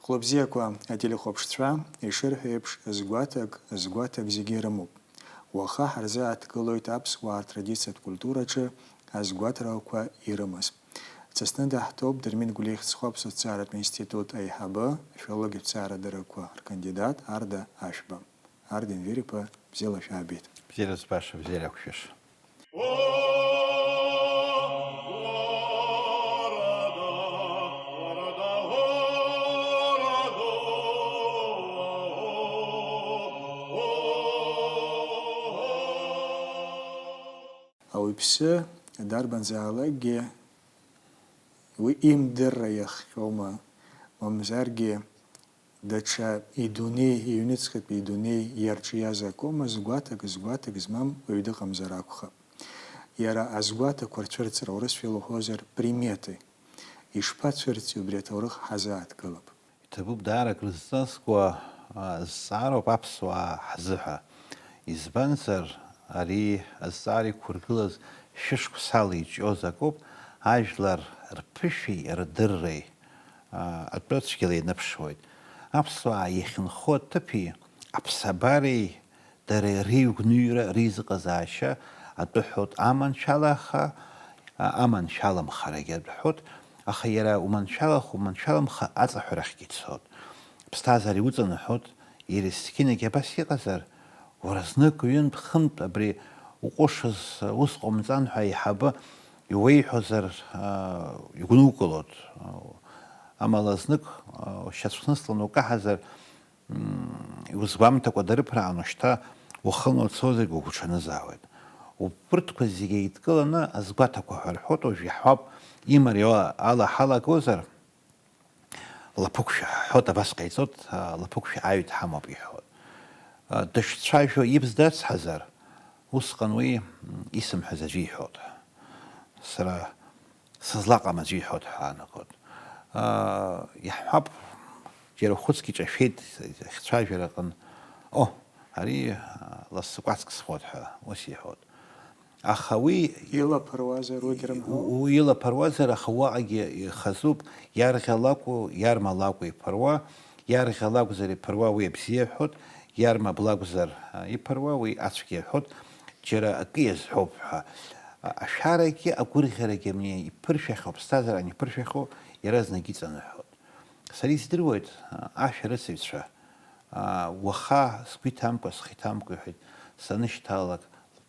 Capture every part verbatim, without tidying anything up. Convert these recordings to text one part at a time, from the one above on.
Хәлыбзиақәа ателехәаԥшцәа ишырҳәо еиԥш, згәаҭак, згәаҭак зегьы ирымоуп. Уаха ҳарзааҭгылоит аԥсуаа ртрадициатә культураҿы азгәаҭарақәа ирымаз. Дсасны даҳҭоуп Дырмит Гәлиа ихьӡ зху аԥсуа ҭҵааратә институт аиҳабы, афилологиатә ҭҵаарадыррақәа ркандидат Арда Ашәба. Арда Енвер-иԥа, бзиала шәаабеит. Бзиара збаша, бзиара ақәшәаша. Ауаҩԥсы дарбанзаалакгьы уи имдырра иахҟьома, мамзаргьы даҽа идунеи, иҩныҵҟатәи идунеи иарҿиаз акома, згәаҭак, згәаҭак змам уаҩ дыҟамзар акәхап. Иара азгәаҭақәа рцәырҵра, урысшәала уҳәозар, приметы, ишԥацәырҵи убри аҭоурых ҳазааҭгылап. Иҭабуп, даара акрызҵазкуа, а, зҵаароуп аԥсуаа ҳзыҳәа. Избанзар, ари азҵаара иқәыргылаз шәышықәсала иҿиоз акоуп, ажәлар рԥышәеи рдырреи, а, атәы цәгьала ианыԥшуеит. Аԥсуаа иахьынхо аҭыԥи аԥсабареи дара реигәныҩра, реизыҟазаашьа атәы ҳәоит аманшәалаха, а, аманшәаламхарагьы атәы ҳәоит, аха иара уманшәалах-, уманшәаламха аҵаҳәарахьгьы ицоит. Аԥсҭазаара иуҵанаҳәоит, иара есқьынагьы абас иҟазар, уара знык, ҩынтә, хынтә абри уҟәышыз, ус ҟоумҵан ҳәа аиҳабы иуеиҳәозар, а, игәнукылоит. Амала знык, а, шьацәхныслан укаҳазар, Мм, иузгәамҭакәа дарыԥраан, ушьҭа ухы лнарцозаргьы угәуҽанызаауеит. Убырҭқәа зегьы еидкыланы азгәаҭақәа ҳәа рҳәоит, уажә иаҳҳәап, имариоу ала ҳалагозар, лаԥықәшәа ҳҳәоит, абас ҟаиҵоит, а, лаԥықәшәа аҩ дҳамоуп иҳәоит. А, дышцәажәо ибз дацҳазар, усҟан уи, м, исымҳәаз аӡәы иҳәоит. Сара сызлаҟам аӡәы иҳәоит ҳәа аанагоит. Аа, иаҳҳәап, џьара хәыцк иҿашәеит ихцәажәара аҟын. О, ари, аа, лассы кәацк схоит ҳәа ус иҳәоит. Аха уи илаԥыруазар, уигь рымҳәо? У-, уи илаԥыруазар, аха уаҟагьы ихазуп, иарӷьа лакәу, иарма лакәу иԥыруа, иарӷьа лакәзар иԥыруа, уи абзиа ҳәоит, иарма блакәзар, а, иԥыруа, уи ацәгьа ҳәоит, џьара акы иазҳәоуп ҳәа. А, ашәарагьы агәырӷьарагьы амни иԥыршәахьоу, аԥсҭазаара аниԥыршәахьоу, иаразнак иҵаныҳәоит. Сара издыруеит, а, ашәарыцаҩцәа, а, уаха сгәы иҭамкәа, схы иҭамкәа иҳәеит, санышьҭалалак,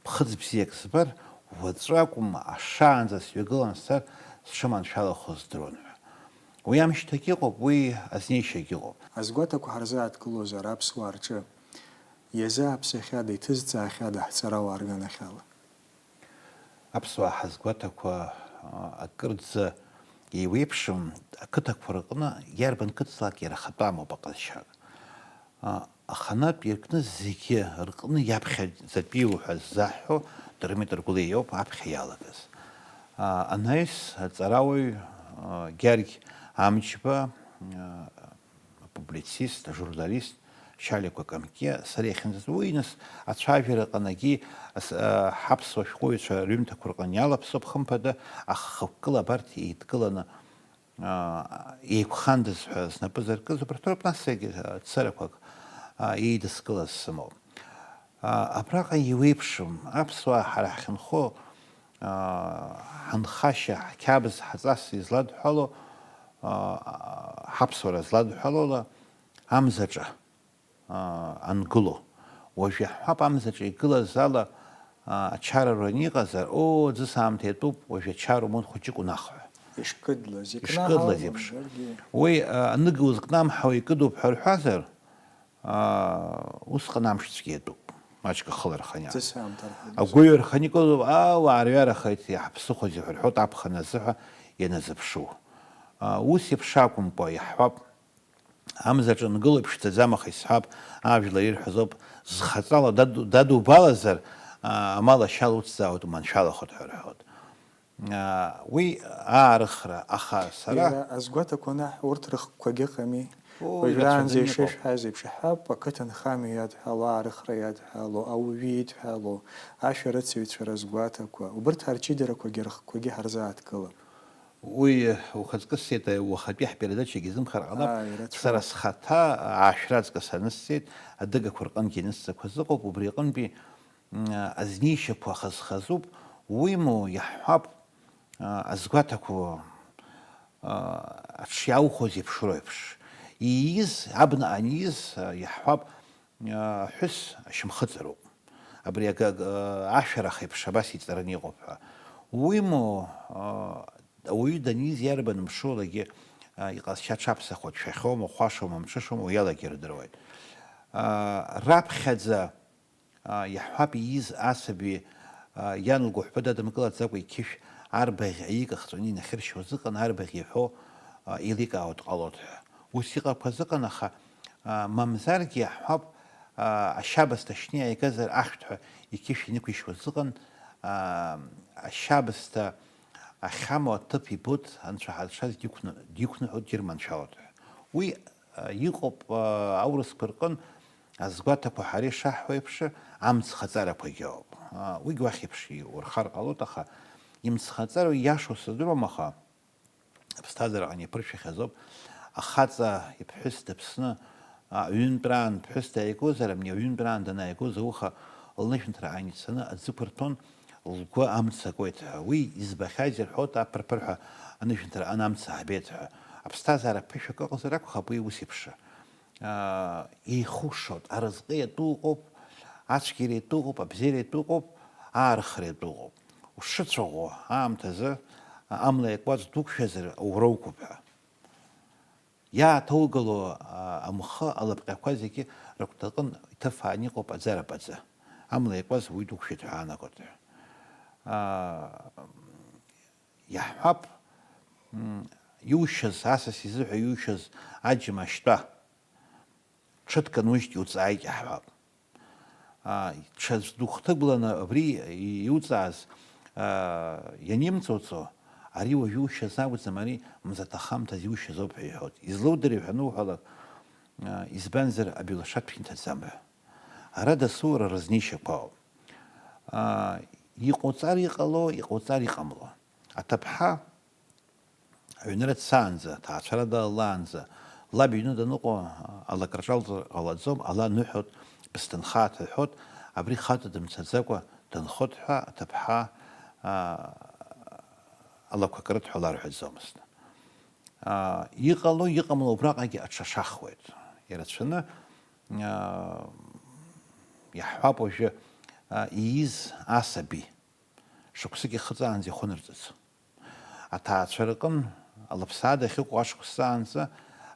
ԥхыӡ бзиак збар, уаҵәы акәым, ашаанӡа сҩагылан сцар, сҽыманшәалахо здыруан ҳәа. Уи амышьҭагь ыҟоуп, уи азнеишьагь ыҟоуп. Азгәаҭақәа ҳарзааҭгылозар аԥсуаа рҿы иазааԥсахьада, иҭызҵаахьада ҳҵарауаа рганахьала? Аԥсуаа ҳазгәаҭақәа, а, акырӡа еиуеиԥшым, ақыҭақәа рҟны иарбан қыҭалак иара ахатәы амоуп аҟазшьак. А, аханатә иркны зегьы рҟны иаԥхьаӡатәиу ҳәа ззаҳҳәо Дырмит Ргәлиа иоуп аԥхьа иалагаз. А, анаҩс аҵарауаҩ, а, Гьаргь Амҷба, а, апублицист, ажурналист, Шьаликәа Камкиа, сара иахьынӡаҵәуо, уи нас ацәажәара аҟынагьы ас-, а, ҳаԥсуа шәҟәыҩҩцәа рҩымҭақәа рҟны иалаԥсоуп, хымԥада, аха хықәкыла абарҭ еидкыланы, а, еиқәхандаз ҳәа знапы зыркыз убарҭ роуп, нас егьи, а, царақәак, а, еидыскылаз сымоуп. А, абраҟа иуеиԥшым, аԥсуаа ҳара ҳахьынхо, а, ҳанхашьа, ҳқьабз, ҳаҵас изладҳәало, а, ҳаԥсуара зладҳәалола амзаҿа, а, ангыло. Уажә иаҳҳәап, амзаҿа игылаз ала, а, ачара ран иҟазар, оо, ӡыс аамҭа иатәуп, уажә ачара умоут хәыҷык унахҳәа. Ишкыдлаз, ишкыдлаз икнаҳауан, еиԥш. Уи, а, аныга узкнамҳауа икыдуп ҳәа рҳәазар, аа, усҟан амш цәгьа иатәуп, маҷк ахыларханиа. Ҵыс аамҭа рҳәоит. Агәаҩа рханикылоуп, аа, уаарҩарахеит, иаҳԥсыхәоз иҳәырҳәоит аԥхын азыҳәа ианазыԥшу. Аа, ус еиԥш акәымкәа, иаҳҳәап, амзаҿа нгыло иԥшӡаӡам, аха исҳәап, ажәлар ирҳәазоуп, зхаҵала даду-, дадубалазар, аа, амал ашьа луцзаауеит, уманшәалахоит ҳәа рҳәоит. Аа, уи аарыхра, аха сара... Иара азгәаҭақәа анаҳҳәа, урҭ рыхкқәагьы ыҟами. Уажәраанӡа ишышәҳәаз еиԥш, иҳәап, ақыҭанхамҩа иадҳәало, аарыхра иадҳәало, ауаҩы идҳәало, ашәарыцаҩцәа рызгәаҭақәа, убырҭ арҷыдарақәагьы рыхкқәагьы ҳарзааҭгылап. Уи ухаҵкы сцеит, уахатәи ҳпередачагьы изымхар ҟалап. Ааи, ирацәоуп. Сара схаҭа аашәра аҵкыс анысҵеит, адыгақәа рҟынгьы анысҵақәаз ыҟоуп, убри аҟынтәи, м, азнеишьақәа хаз-хазуп, уимоу, иаҳҳәап, а, азгәаҭақәа, а, аҽшиаухоз еиԥшроу еиԥш. Ииз, абна аниз, а, иаҳҳәап, аҳәыс ашьамхы ҵароуп. Абри ага-, ага-, ашәарах еиԥш абас иҵараны иҟоуп ҳәа. Уимоу, а, ауаҩы даниз иарбан мшоулагьы, а, иҟазшьа аҽаԥсахуа дшәахьоума, хәашоума, мҽышоума, уи алагьы ирдыруеит. А, раԥхьаӡа, а, иаҳҳәап, ииз асаби, а, иан лгәыҳәԥы дадымкылаӡакәа иқьышә арбаӷь аикахҵәаны инахьыршьуа азыҟан арбаӷь иҳәо, а, еиликаауа дҟалоит ҳәа. Ус иҟақәаз ыҟан, аха, а, мамзаргьы иаҳҳәап, а, ашьабсҭа шьны иааигазар ахьҭ ҳәа иқьышә инықәишьуаз ыҟан, а, ашьабсҭа ахьамоу аҭыԥ ибоит, анцәа ҳазшаз диқәны-, диқәныҳәо дирманшәалоит ҳәа. Уи, а, иҟоуп, а, аурысқәа рҟын азгәаҭақәа ҳара ишаҳҳәо еиԥш, амцхаҵарақәа иоуп. А, уигь уахь еиԥш иурхар ҟалоит, аха имцхаҵароу иашоу сыздыруам, аха аԥсҭазаараҟны иаԥыршәахьазоуп, ахаҵа иԥҳәыс дыԥсны, а, ҩынтәраан ԥҳәыс дааигозар, амни ҩынтәраан данааигоз ауха лнышәынҭра ааины дцаны аӡы ықәырҭәон, лгәы амца акуеит ҳәа. Уи избахьаз ирҳәоит, аԥырԥырҳәа анышәынҭра ан амца аабеит ҳәа. Аԥсҭазаара ԥышәак ыҟазар акәхап уи ус еиԥш. Аа, еихушоит, аразҟы иатәу ыҟоуп, ацәгьара иатәу ыҟоуп, абзиара иатәу ыҟоуп, аархара иатәу ыҟоуп. Ушыцәаӷәо аамҭазы, амла иакуац дуқәшәазар, уроуқәоуп ҳәа. Иааҭоугало, а, амхы алапҟьақәа зегьы рыгәҭаҟын иҭыфаан иҟоуп аӡара-паӡа. Амла иакуаз уи дуқәшәеит ҳәа аанагоит ҳәа. Аа, иаҳҳәап, м, иушьыз, асас изыҳәа иушьыз аџьма ашьтәа, ҽыҭк анужьт иуҵааит иаҳҳәап. Аа, ҽаӡә духҭыгәланы абри иуҵааз, аа, ианимҵоуҵо, ари уажә иушьыз акәӡам, ари мзаҭахамҭаз иушьыз ауп ҳәа иҳәоит. Излоудыри ҳәа ануҳәалак, аа, избанзар, абиулашаҭ шәинҭаӡам ҳәа. Ара дасу ара рызнеишьақәа ауп. Аа, иҟоуҵар иҟало, иҟоуҵар иҟамло. Аҭыԥҳа аҩнра дцаанӡа, аҭаацәара далалаанӡа, лаб иҩны даныҟоу алакраҿалҵар ҟалаӡом, ала ныҳәоит, бысҭынха аҭ ҳәоит, абри хаҵа дымцаӡакәа дынхоит ҳәа аҭыԥҳа, аа, алақәа крыҭ ҳәа ларҳәаӡомызт. Аа, иҟало, иҟамло убраҟагьы аҽашахуеит. Ирацәаны, аа, иаҳҳәап уажәы, аа, ииз асаби шықәсык ихыҵаанӡа ихәынарҵац. Аҭаацәа рҟын алыԥсаа дахьыҟоу ашықәсаанӡа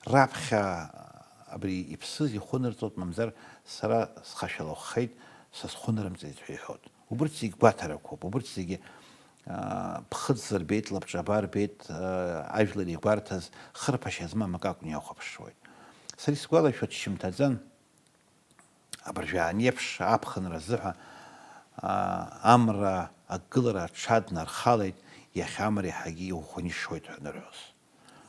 раԥхьа абри иԥсыз ихәынарҵоит, мамзар сара схашәалахәхеит, са схәынарымҵеит ҳәа иҳәоит. Убырҭ зегь гәаҭарақәоуп, убырҭ зегьы, аа, ԥхыӡ рбеит, лабҿаба рбеит, аа, ажәлар игәарҭаз хырԥашьа змам акы акәны иахәаԥшуеит. Сара исгәалашәоит, шьымҭаӡан, абыржәы аан еиԥш аԥхынра азыҳәа, аа, амра агылара аҽаднархалеит, иахьа амра иаҳагьы иӷәӷәаны ишоит ҳәа анырҳәоз.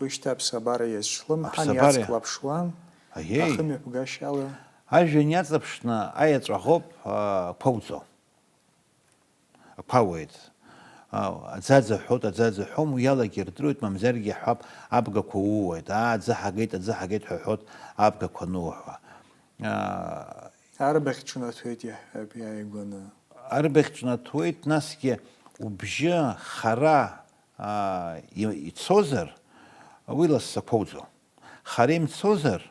Уи шьҭа аԥсабара иазҿлымҳан, аԥсабара иацклаԥшуан, аиеи, ахымҩаԥгашьала. Ажәҩан иаҵаԥшны аеҵәа ӷоуп, аа, қәауӡо. Ақәауеит. Ау, аӡаӡа ҳәоит, аӡаӡа ҳәом, уи алагьы ирдыруеит, мамзаргьы иаҳҳәап, абгақәа ууеит. Аа, аӡы ҳагеит, аӡы ҳагеит ҳәа ҳәоит, абгақәа ануҳәа. Аа, арбаӷь ҿнаҭуеит, иаҳҳәап, иааигәаны. Арбаӷь ҿнаҭуеит, насгьы убжьы хара, аа, и-, ицозар, уи лассы ақәоуӡом. Хара имцозар,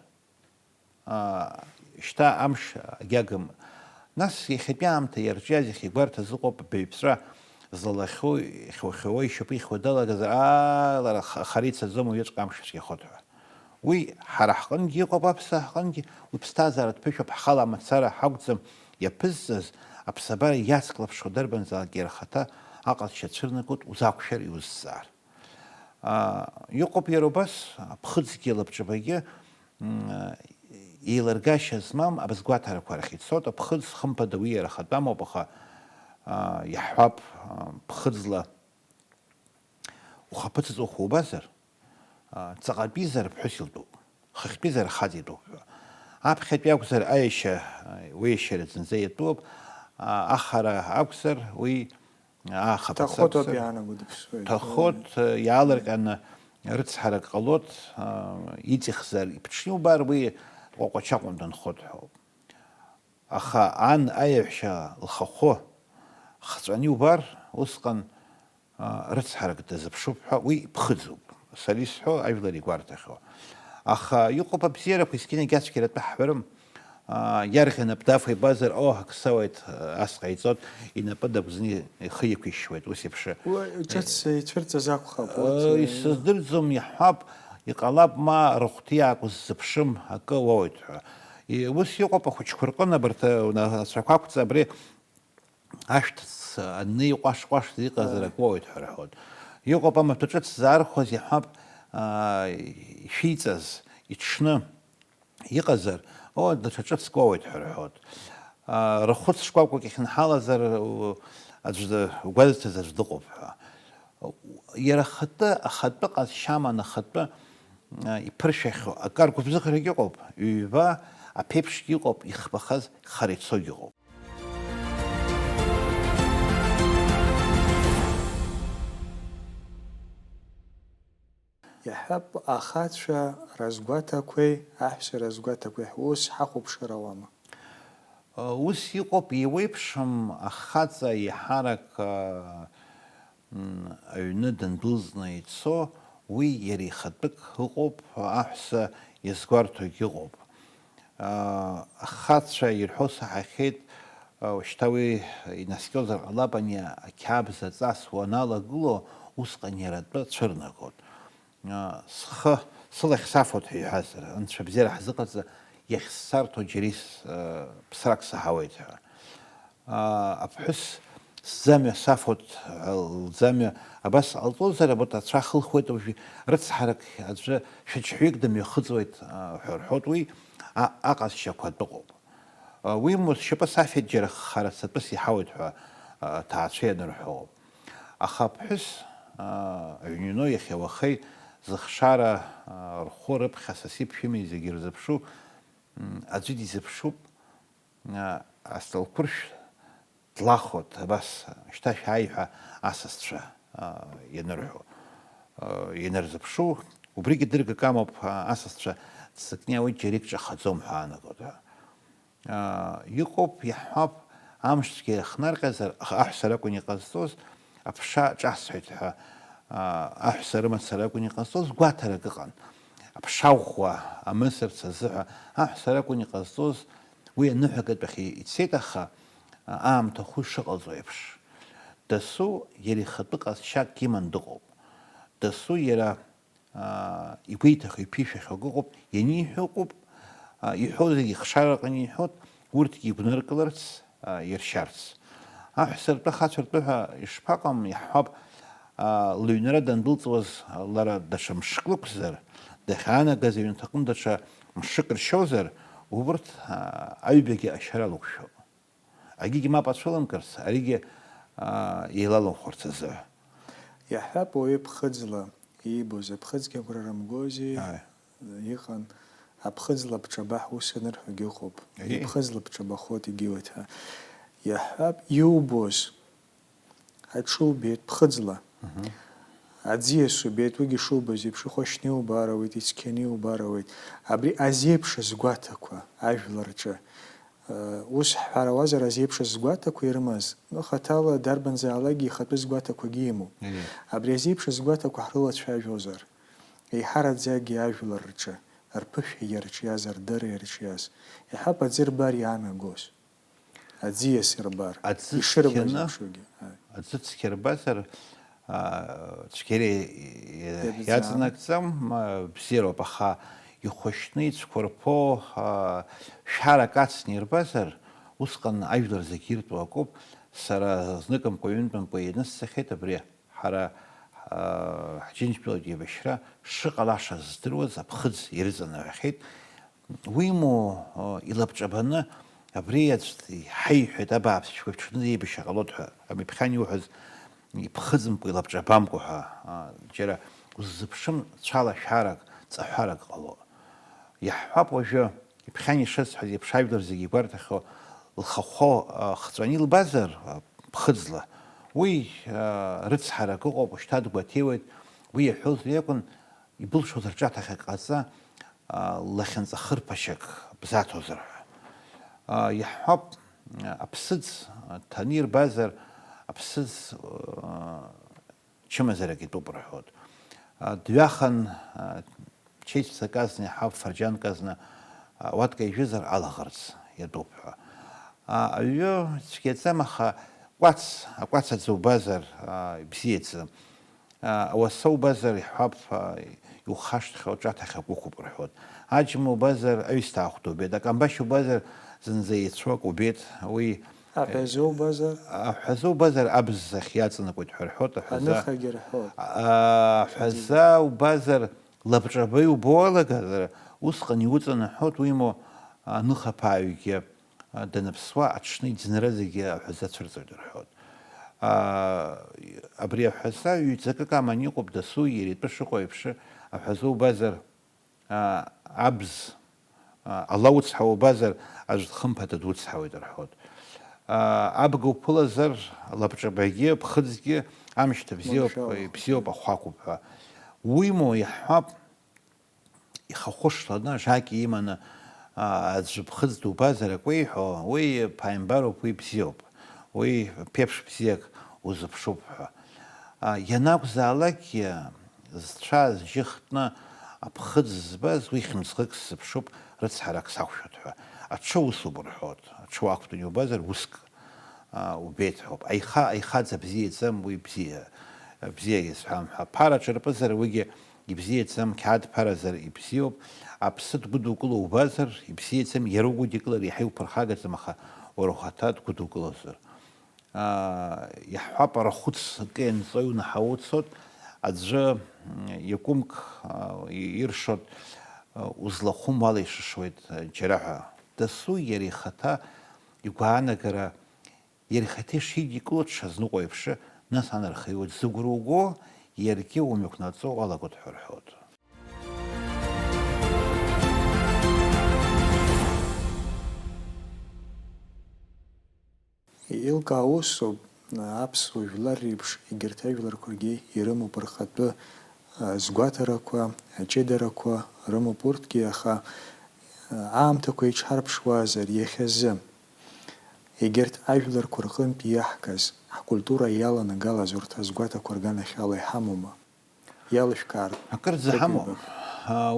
аа, шьҭа амш агьагым. Нас иахьатәи аамҭа иарҿиаз иахьа игәарҭаз ыҟоуп, абаҩԥҵәа злалахьоу, ихьухьууа, ишьапы ихьуа далагазар, аа, лара х-, хара ицаӡом, уиаҵәҟьа амш цәгьахоит ҳәа. Уи ҳара ҳҟынгьы иҟоуп, аԥсуаа ҳҟынгьы, уи ԥсҭазааратә ԥышәоуп, ҳхала мацара ҳакәӡам иаԥызҵаз, аԥсабара иацклаԥшуа дарбанзаалак иара ахаҭа аҟазшьа цәырнагоит, узақәшәар, иузҵаар. Аа, иҟоуп иара убас, аԥхыӡгьы лабҿабагьы, м, еилыргашьа змам абызгәаҭарақәа рахь ицоит, аԥхыӡ, хымԥада, уи иара ахатәамоуп, аха, аа, иаҳҳәап, аа, ԥхыӡла ухаԥыц аҵыхәа убазар, аа, ҵаҟатәизар аԥҳәыс илтәуп, хыхьтәизар ахаҵа илтәуп ҳәа. Аԥхьатәи акәзар аиашьа, уеишьара зынӡа иатәуп, аа, ахара акәзар уи Ҭахот ауп иаанаго, дыԥсуеит. Ҭахот, э, иаалырҟьаны рыцҳарак ҟалоит, э, иҵихзар иԥҽны иубар, уи ҟәаҟәачаҟәан дынхоит ҳәа. Аха ан аиаҳәшьа лхахәы хҵәаны иубар, усҟан, а, рыцҳарак дазыԥшуп ҳәа уи ԥхыӡуп. Сара исҳәо ажәлар игәарҭахьоу. Аха иҟоуп абзиарақәа, есқьынагь ацәгьаратәы ҳҳәарым. А, иарӷьа нап дафа ибазар, о, ак сауеит, ас ҟаиҵоит, инапы дагәӡны ихы иқәишьуеит, ус еиԥш. Уи ҿыц ицәырҵыз акәхап, урҭ, Ы, исыздырӡом, иаҳҳәап, иҟалап, ма рыхәҭиаак уззыԥшым акы уоуеит ҳәа. И-, ус иҟоуп ахәыҷқәа рҟын, абарҭ, ы, ацәақәа ақәҵа абри ашәҭыц анны иҟәаш-ҟәашӡа иҟазар акы уоуеит ҳәа рҳәоит. Иҟоуп амаҭәа ҿыц заархәаз, иаҳҳәап, а, ишәиҵаз, иҽны иҟазар, о, даҽа ҿыцк уоуеит ҳәа рҳәоит. А, рахәыц шкәакәак иахьынҳалазар, у-, аӡә ды-, угәазҭаз аӡә дыҟоуп ҳәа. Иара ахатәы, ахатәы ҟазшьа аман, ахатәы, а, иԥыршәахьоу акы аргәыбзыӷрагь ыҟоуп, ҩба аԥеиԥшгьы ыҟоуп, ихбахаз хара ицогьы ыҟоуп. Иаҳҳәап, ахацәа разгәаҭақәеи аҳәса разгәаҭақәеи ҳус ҳахәаԥшыр ауама? Ус иҟоуп, еиуеиԥшым ахаҵа еиҳарак, м, аҩны дандәылҵны ицо, уи иара ихатәык ыҟоуп, аҳәса иазгәарҭогь ыҟоуп. Ахацәа ирҳәо саҳахьеит, шьҭа уи инаскьозар ҟалап, ани ақьабз аҵас уаналагыло, усҟан иара атәы цәырнагоит. Схы сылахь сафоит ҳәа иҳәазар, анцәа бзиара ҳзыҟаҵа, иахьссарҭоу џьара ис-, ԥсрак саҳауеит ҳәа. Аԥҳәыс сӡамҩа сафоит ҳәа лӡамҩа абас ҟалҵозар, абарҭ ацәа хылхуеит, уажәы рыцҳарак аӡәы шәаџьҳәаҩык дымҩахыҵуеит ҳәа рҳәоит, уи а-, аҟазшьақәа атәыҟоуп. Уимоу, сшьапы сафеит џьара харацатәыс иҳауеит ҳәа аҭаацәа ианырҳәо. Аха аԥҳәыс, аҩнҩно иахьа уахеи зыхшара рхәы рыԥхьа са сиԥшәымеи зегьы ирзыԥшу, м, аӡәы дизыԥшуп, а, астолқәыршә длахоит, абас, шьҭа шәааи ҳәа асасцәа, а, ианырҳәо, а, ианырзыԥшу, убригьы дыргак амоуп, а, асасцәа ццакны иаауеит, џьара икҿахаӡом ҳәа аанагоит ҳәа. Аа, иҟоуп, иаҳҳәап, амшцәгьа иахнарҟьазар, аха аҳәса ракәын иҟазҵоз, аԥша ҿасҳәеит ҳәа, аа, аҳәса рымацара акәын иҟазҵоз, гәаҭарак ыҟан. Аԥша ӷәӷәа амысырц азыҳәа аҳәса ракәын иҟазҵоз, уи аныҳәагатәахь ицеит, аха, аа, аамҭа ахәы шыҟалҵо еиԥш. Дасу иара ихатәы ҟазшьак иман дыҟоуп. Дасу иара аа, игәеиҭахьоу, иԥишәахьоу акы ыҟоуп, ианиҳәо ыҟоуп, аа, иҳәо зегьы ихшара аҟны иҳәоит, урҭгьы игәныркыларц, аа, иршьарц. Аҳәса ртәы, ахацәа ртәы ҳәа ишԥаҟам, иаҳҳәап, аа, лыҩнра дандәылҵуаз лара даҽа мшык лықәзар, дахьаанагаз аҩнаҭаҟны даҽа мшык ршьозар, убырҭ, аа, аҩбагьы ашьара лықәшәоуп. Агьигьы мап ацәылымкырц, аригьы, аа, еилалымхәарц азы. Иаҳҳәап, уаҩы ԥхыӡла иибоз аԥхыӡгьы агәра рымгози, Ааи. Иҟан, аԥхыӡла бҿаба ҳус анырҳәогьы ыҟоуп. Аиеи. Иԥхыӡла бҿабахоит, егьиуеит ҳәа. Иаҳҳәап, иубоз аҽы убеит ԥхыӡла. Мгм. Аӡиас убеит, уигьы шубаз еиԥш, ихәашьны иубар ауеит, ицқьаны иубар ауеит. Абри азеиԥшыз гәаҭақәа ажәлар рҿы, э, ус ҳҳәарауазар, азеиԥшыз гәаҭақәа ирымаз, ну, хаҭала дарбанзаалакгьы ихатәы згәаҭақәагьы имоуп. Егьи. Абри азеиԥшыз гәаҭақәа ҳрылацәажәозар, еиҳараӡакгьы ажәлар рҿы, рԥышәа иарҿиаз, рдырра иарҿиаз, иаҳҳәап, аӡы рбар иаанагоз. Аӡиас ирбар, аӡы ишырбаз цқьаны, еиԥшугьы. Ааи. Аӡы цқьа рбазар, аа, цәгьара и-, и-, иаҵанакӡам. Иаҵанакӡам, а, бзиароуп, аха ихәашьны ицәқәырԥо, аа, шәарак ацны ирбазар, усҟан ажәлар зегьы иртәу акоуп. Сара зныкымкәа-ҩынтәымкәа ианысҵахьеит абри. Ҳара, аа, ҳџьынџьтәылатә еибашьра шыҟалаша здыруаз аԥхыӡ ирыҵанаҳәахьеит. Уимоу, аа, илабҿабаны абри аӡә ҳаиҳәеит, абааԥсшәқәа шәҽанызеибашьра ҟалоит ҳәа, амҩаԥхьан иуҳәаз иԥхыӡымкәа, илабҿабамкәа ҳәа, аа, џьара уззыԥшым цәалашәарак, ҵаҳәарак ҟало. Иаҳҳәап уажәы, иԥхьан ишысҳәаз еиԥш, ажәлар зегьы игәарҭахьоу лхахәы, а, хҵәаны илбазар, а, ԥхыӡла, Уи, аа, рыцҳарак ыҟоуп, ушьҭа дгәаҭеиуеит, уи иаҳәоз уи акәын, ибылшоз рҿаҭахьак ҟаҵа, аа, лахьынҵа хырԥашьак бзаҭозар ҳәа. Аа, иаҳҳәап, аԥсыӡ ҭаны ирбазар, аԥсыӡ, аа, чымазарак итәуп рҳәоит. Аа, дҩахан, аа, чеиҵәца казна, иаҳҳәап, фырџьан казна, аа, уатка ижәызар алаӷырӡ иатәуп ҳәа. Аа, аҩы цәгьаӡам, аха кәац, акәац аӡы убазар, аа, ибзиаӡам. Аа, ауаса убазар, иаҳҳәап, аа, иухашҭхьоу, ҿаҭахьак уқәуп рҳәоит. Аџьма убазар, аҩсҭаа хәда убеит. Акамбашь убазар, зынӡа еицәоу акы убеит. Уи Аҳәаза убазар? Аҳәаза убазар, абз ахь иаҵанакуеит ҳәа рҳәоит, аҳәаза. Аныхагьы рҳәоит. Аа, аҳәаза убазар, лабҿаба иубо алагазар, усҟан иуҵанаҳәоит, уимоу, аныхаԥааҩгьы, а, даныԥсуа, аҽны иӡынра зегьы аҳәаза цәырҵоит рҳәоит. Аа, абри аҳәаза ҩ-ҵакык аман иҟоуп, дасу иара итәы шыҟоу еиԥш, аҳәаза убазар, аа, абз, аа, ала уцҳа убазар, аӡә дхымԥада дуцҳауеит рҳәоит. Аа, абга уԥылазар, лабҿабагьы, ԥхыӡгьы, амшьҭа бзиоуп, Маншәала. Бзиоуп, ахәы ақәуп ҳәа. Уимоу, иаҳҳәап, ихахәы шланы, ажакьа иманы, аа, аӡә ԥхыӡ дубазар акәеиҳәо, уи ԥааимбароуп, уи бзиоуп, уи ԥеиԥш бзиак узыԥшуп ҳәа. Аа, ианакәзаалакгьы, зцәа зжьы хтны аԥхыӡ збаз, уи хьымӡӷык сзыԥшуп, рыцҳарак сақәшәоит ҳәа. Аҽы усуп рҳәоит, аҽы уақәтәан иубазар, уск, аа, убеит ҳәоуп. Аиха, аихаӡа бзиаӡам, уи бзиа, бзиа иазҳәам ҳәа. Аԥара аҽарпызар, уигьы ибзиаӡам, қьаад ԥаразар ибзиоуп. Аԥсы дгәыдукыло убазар, ибзиаӡам, иара угәыдикылар иаҳа иуԥырхагаӡам, аха уара ухаҭа дгәыдукылозар. Аа, иаҳҳәап, арахәыц акы ианҵоу иунаҳауцоит, аӡәы, м, иакәымк, аа, и-, иршоит, аа, узлахәым уалаишышуеит, аа, џьара ҳәа. Дасу иара ихаҭа игәаанагара, иара ихаҭа ишидикыло дшазныҟәо еиԥш, нас анархаҩы дзыгәра уго, иаргьы умҩақәнаҵо уалагоит ҳәа рҳәоит. Еилкаау усуп, аԥсуа жәлар реиԥш егьырҭ ажәларқәагьы ирымоуп рхатәы, а, згәаҭарақәа, аҷыдарақәа рымоуп урҭгьы, аха, а, аамҭақәа иҽҳарԥшуазар, иахьазы егьырҭ ажәларқәа рҟынтә иаҳгаз, ҳкультура иаланагалаз урҭ азгәаҭақәа рганахьала иҳамоума? Иалышәкаар. Акырӡа ҳамоуп.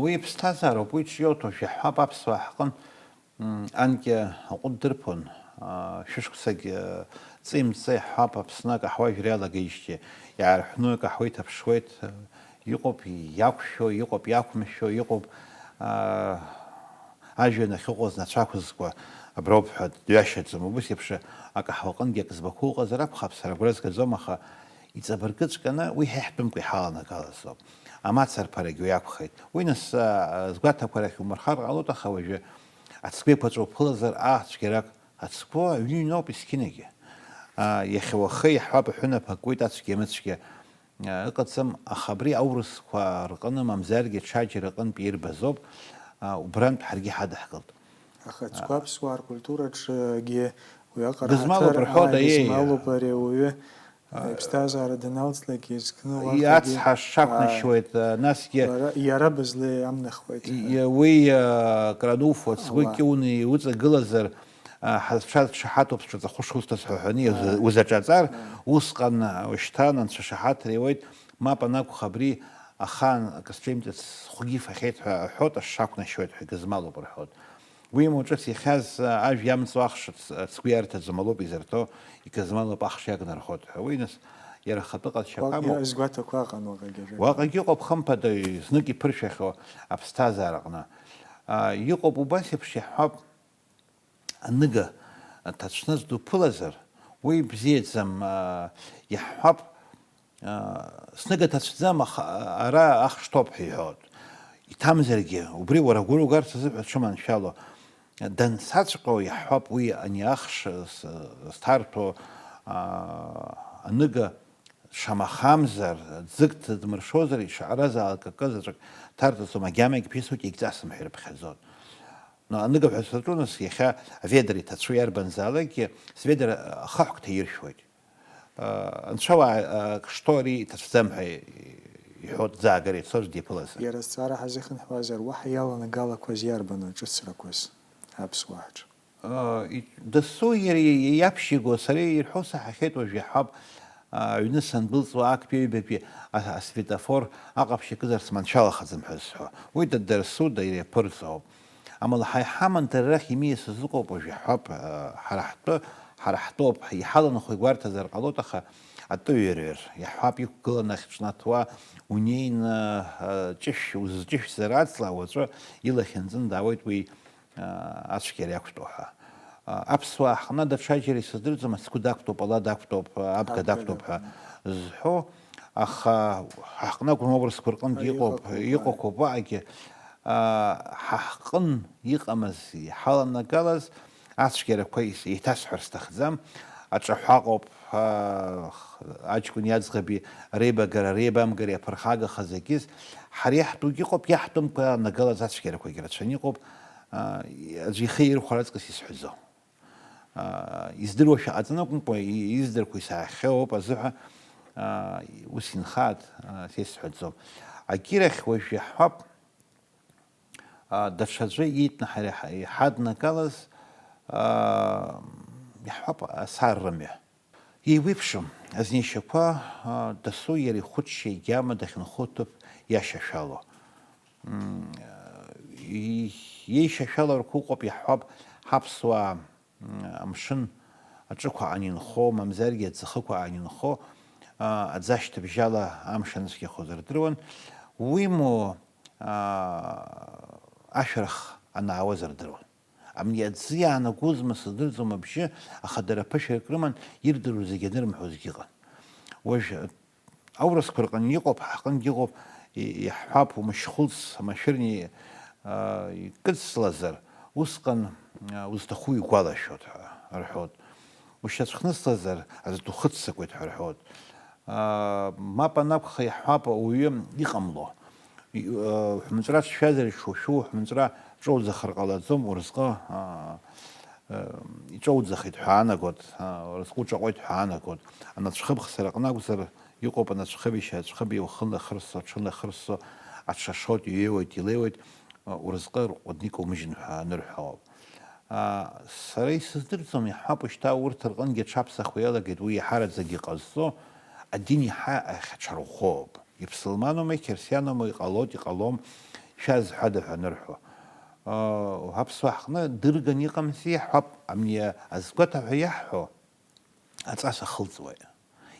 Уи иԥсҭазаароуп, уи ҿиоуҭоушәа иаҳҳәап аԥсуаа ҳҟын. М, анкьа аҟәыд дырԥон, а, шәышықәсагь, а, ҵеи-мҵеи ҳҳәап, Аԥсны акаҳуажәра иалагеижьҭеи, иаарҳәны акаҳуа иҭаԥшуеит, а, иҟоуп иақәшәо, иҟоуп иақәымшәо, иҟоуп, а, ажәҩан ахьыҟоу знацәа ақәызкуа аброуп ҳәа дҩашьаӡом. Убыс еиԥш акаҳуа аҟынгьы ак збақәа ыҟазар акәхап, сара агәра згаӡом, аха иҵабыргыҵәҟьаны уи ҳа иаҳтәымкәа иҳаланагалаз ауп. Амацарԥарагь уи акәхеит. Уи нас, а, згәаҭақәа рахь умырхар ҟалоит, аха уажәы Ацгәеиқәаҵәа уԥылазар, аа, цәгьарак, ацгәы аҩны иҩноуп есқьынагьы. Аа, иахьа уахеи иаҳҳәап, аҳәынаԥ акуеит ацәгьа-мыцәгьа, аа, ыҟаӡам, аха абри аурысқәа рҟны, мамзаргьы ҽаџьара аҟынтә ирбазоуп, аа, убрантә ҳаргьы ҳадаҳкылт. Аха ацгәы аԥсуаа ркультураҿгьы уиаҟара Гызмалуп ҳаҭыр рҳәоит, аиеи. Гызмалуп ари ауаҩы. Иԥсҭазаара даналҵлак изкны уахагьы, Ацҳа шшақәнашьуеит, ааи, насгьы лара, иара бызла иамнахуеит. И-, уи, а, крануфо, сгәы Аллаҳ. Кьуны иуҵагылазар, а, ҳазшаз дшаҳаҭуп, сҿаҵахәы шусҭаз ҳәа ҳәаны Ааи. Узаҿаҵар, Ааи. Усҟан, а, ушьҭан анцәа шаҳаҭра иуеит, мап анакәха абри ахаан акы сҿеимҵац, схәгьы ифахьеит ҳәа аҳәот, ашшақәнашьуеит ҳәа, гызмалуп рҳәот. Уимоу, ҿыц иахьаз, а, ажә иамҵуа ахш ц-, цгәы иарҭаӡом, алоуп изырҭо, игызмалоуп ахш иагнархот ҳәа. Уи, нас, иара ахатәы ҟазшьақәа Уаҟа амоуп. Изгәаҭақәа ыҟан уаҟагьы ажәак. Уаҟагьы ыҟоуп, хымԥада, знык иԥыршәахьоу аԥсҭазаараҟны. А, иҟоуп убас еиԥш, иаҳҳәап, аныга ҭацәны дуԥылазар, уи бзиаӡам, а, иаҳҳәап, Сныга ҭацәӡам, аха ара ахш ҭоуп ҳәа иҳәоит. Иҭамзаргьы, убри уара агәыр угарц азыҳәа дшыманшәало. Дансаҵәҟьоу иаҳҳәап, уи ани ахш с-, зҭарҭәо, аа, аныга шамахамзар, ӡык дмыршозар, ишаҟаразаалак акы заҵәык ҭарҵаӡом, агьамагь ԥисуеит, егьҵасым ҳәа ирыԥхьаӡон. Но аныга ҳәа саҿу, нас, иахьа аведра иҭацәу иарбанзаалакгьы, сведра ахаҳәк ҭаиршәуеит. Анцәа-уаа, ак шҭоу ари иҭацәӡам ҳәа иҳәоит, ӡаагара ицоз диԥылазар. Иара азҵаара ҳазыхынҳәуазар, уаҳа иаланагалақәаз иарбану аҿыцрақәаз аԥсуааҿы? Дасу иара иаԥшьиго сара ирҳәо саҳахьеит уажә иаҳҳәап, аҩны сандәылҵуа актәи аҩбатәи асветофор аҟаԥшь акызар сманшәалахаӡам ҳәа зҳәо. Уи дадырсу, дара иаԥырҵоуп. Амала ҳа иҳаман дара рахь имиасыз ыҟоуп уажә иаҳҳәап, ҳара ҳтәы, ҳара ҳтәоуп, иҳаланхо игәарҭазар ҟалоит, аха атәыҩарҩыр, иаҳҳәап, иқәгыланы ахьҿнаҭуа, унеины, ҷышә, узыҷышәзар аҵла, уаҵәы илахьынҵын даауеит уи, ацәгьара иақәтәоу ҳәа. Аԥсуаа ҳҟны даҽаџьара исыздырӡом, ацгәы дақәтәоуп, ала дақәтәоуп, абга дақәтәоуп ҳәа зҳәо, аха ҳаҟны акәым, аурысқәа рҟынгьы иҟоуп, иҟақәоуп, аҟагьы ҳа ҳҟын иҟамыз, иҳаланагалаз ацәгьарақәа еиҭасҳәар сҭахӡам, аҿаҳәа ыҟоуп, аҷкәыни аӡӷаби реибагара, реибамгареи аԥырхагахаз егьыс, ҳара иаҳтәугьы ыҟоуп, иаҳтәымкәа иаанагалаз ацәгьарақәагьы рацәаны иҟоуп, аӡә ихы ирхәар аҵкыс исҳәаӡом. Издыруашәа ҟаҵаны акәымкәа, издырқәо исаҳахьоу ауп азыҳәа, ус инхааит, са исҳәаӡом. Агьырахь уажә иаҳҳәап, даҽаӡәы иитәны ҳара иҳаднагалаз, иаҳҳәап, асаарра мҩа. Еиуеиԥшым, азнеишьақәа, дасу иара ихәыҷшьа егьама дахьынхо аҭыԥ иашьашәало. Иеишьашәаларақәа ыҟоуп, иаҳҳәап, ҳаԥсуаа амшын аҿықәа анинхо, мамзаргьы аӡахықәа анинхо, аӡы ашьҭыбжьала амш анцәгьахоз рдыруан. Уимоу, ашәарах анаауаз рдыруан. Амни аӡы иаанагозма сыздырӡом абжьы, аха дара ԥышәарак рыман, ирдыруа зегьы анырымҳәозгьы ыҟан. Уажә аурысқәа рҟынгьы ыҟоуп, ҳаҟынгьы ыҟоуп, иаҳҳәап, умышьхәылц, амашәырни икыдслазар, усҟан узҭаху игәалашәоит ҳәа рҳәоит. Ушьацәхныслазар, аӡә духыццакуеит ҳәа рҳәоит. Мап анакәха, иаҳҳәап, ауаҩы иҟамло. Уҳәынҵәра ҿшәазар, ишушәу уҳәынҵәра ҿоуӡахар ҟалаӡом, уразҟы иҿоуӡахеит ҳәа аанагот, уразҟы уҿаҟәеит ҳәа аанагот. Анацәхыб хсыр аҟны акәзар, иҟоуп анацәхыбишь, ацәхыби ухы нахырсо, аҽы нахырсо, аҽашоит, иҩеиуеит, илеиуеит, уразҟы рҟәыдны икаумыжьын ҳәа анырҳәо ауп. Сара исыздырӡом, иаҳҳәап, шьҭа урҭ рҟынгьы аҽаԥсахуа иалагеит, уи иаҳараӡак иҟазҵо адин иаҳа ахьаҽарӷәӷәоуп. Иԥсылманума, иқьырсианума, иҟалоит, иҟалом, шәазҳәада ҳәа анырҳәо. Аԥсуаа ҳҟны дырган иҟамзи, иаҳҳәап, амни азгәаҭа ҳәа иаҳҳәо аҵас ахылҵуеит.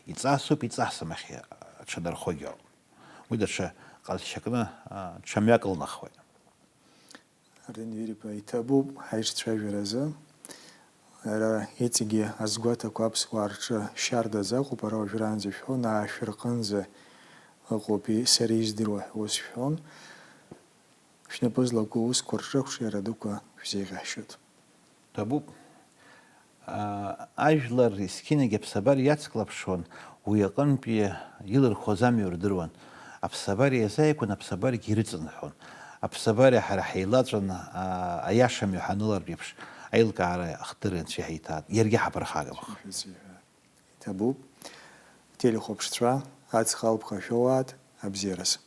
Иҵасуп, иҵасым ахь аҽанархогьы ауп. Уи даҽа ҟазшьакны, ҽа мҩак ылнахуеит. Арден Вириԥа, иҭабуп ҳаицәажәаразы. Ара иҵегьы азгәаҭақәа аԥсуаа рҿы шьардаӡа ыҟоуп, ара уажәраанӡа ишәҳәон, аашәырҟынӡа ыҟоуп, сара издыруа ҳәа ус шәҳәон. Шәнапы злаку аусқәа рҿы ақәҿиара дуқәа шәзеиӷьаҳшьоит. Ҭабуп. Ажәлар есқьынагь аԥсабара иацклаԥшуан, уи аҟынтәи илырхуаз амҩа рдыруан. Аԥсабара иазааигәан аԥсабарагьы ирыҵанҳәон. Аԥсабара ҳара ҳаилаҵәан, аиаша мҩа ҳанылартә еиԥш, аилкаара ахдырра анцәа иҳаиҭааит, иаргьы ҳаԥырхагамхеит. Иҭабуп. Телехәаԥшцәа, аҵх алԥха шәоуааит, абзиараз.